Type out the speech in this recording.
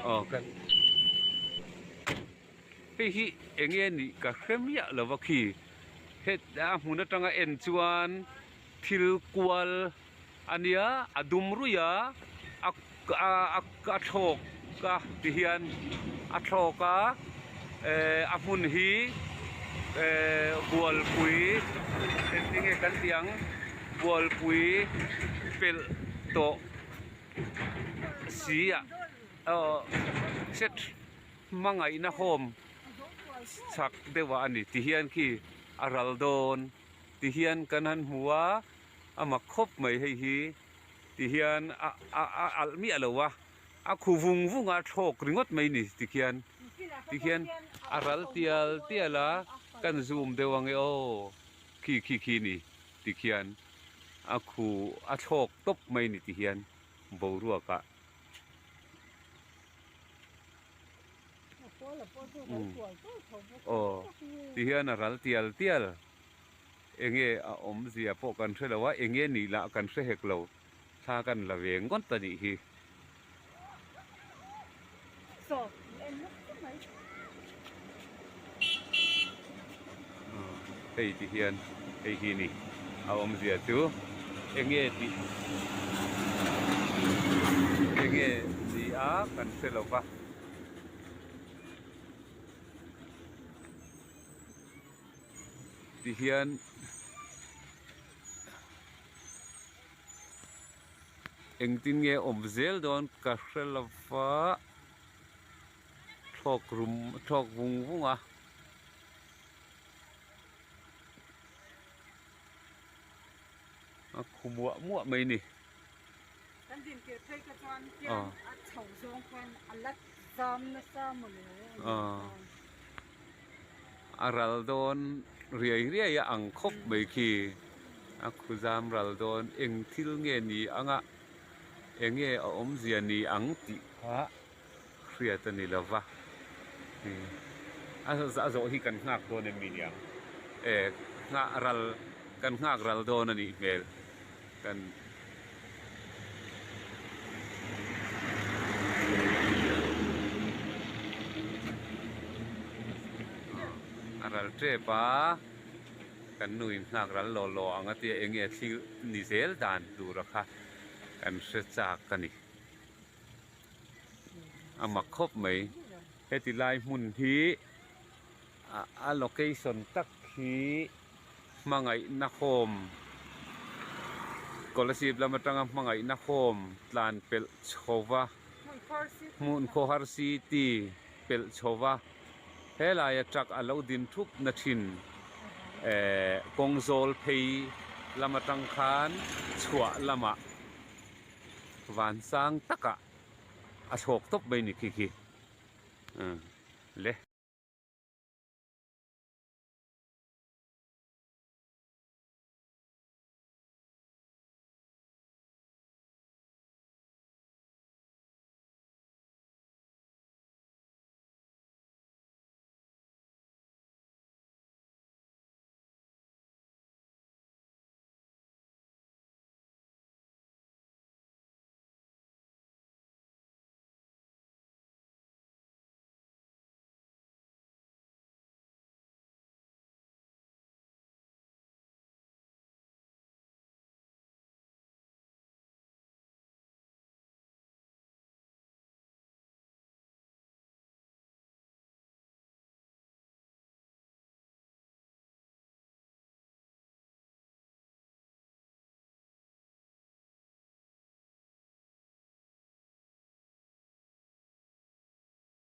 Aw kan hei hi eng nge nih ka hre miah lo va khi het a hmun atanga en chuan thil kual a nia a dum ruih a a a a thlawk a ti hian a thlawk a ehh a hmun hi ehh bualpui engtin nge kan tih ang bualpui pelh tawh si ah aw set hmangaihna home chhak deuh ah a ni ti hian khi a ral dawn ti hian kan han hmu a a mak khawp mai hei hi. Ti hian a a a alh miah lo a, a khu vung vung a thlawk ringawt mai ni ti khian ti khian a ral tial tial a kan zoom deuh ang e aw khi khi khi ni ti khian a khu a thlawk tawp mai ni ti hian boruak ah aw ti hian a ral tial tial. Enge a awmzia pawh kan hre lo a, enge nih lah kan hre hek lo, thla kan la ve ngawt a nih hi. Hei ti hian hei hi ni a awmzia chu enge tih enge ni a kan hre lo va. Tihian engtin nge awm zel dawn ka hre lo va thlawk rum thlawk vung vung a. A khu muah muah mai a ni. Kan din tir phei kha chuan hian a chho zawng khan a la zam nasa mawle. A ral dawn riai riai a ang khawp mai khi a khu zam ral dawn eng thil nge ni anga eng nge a awmzia ni ang tih kha hriat a ni lo va a zawh hi kan nghak dawn em mi niang e nghah ral kan nghak ral dawn a nih hmel kan a ral tep a kan nu in nghak ral law law ang a tia eng nge thil ni zel dan tur a kha kan hre chak a ni. A mak khawp mai heti lai hmun hi a location tak hi hmangaihna home Kolasib lam atanga hmangaihna home tlan pelh chho va hmun khawhar city pelh chho va helaia truck a lo din thup na thin ehh kawng zawl phei lam atang khan chhuah lamah. Van sang takah a thlawk tawp mai ni khi khi le.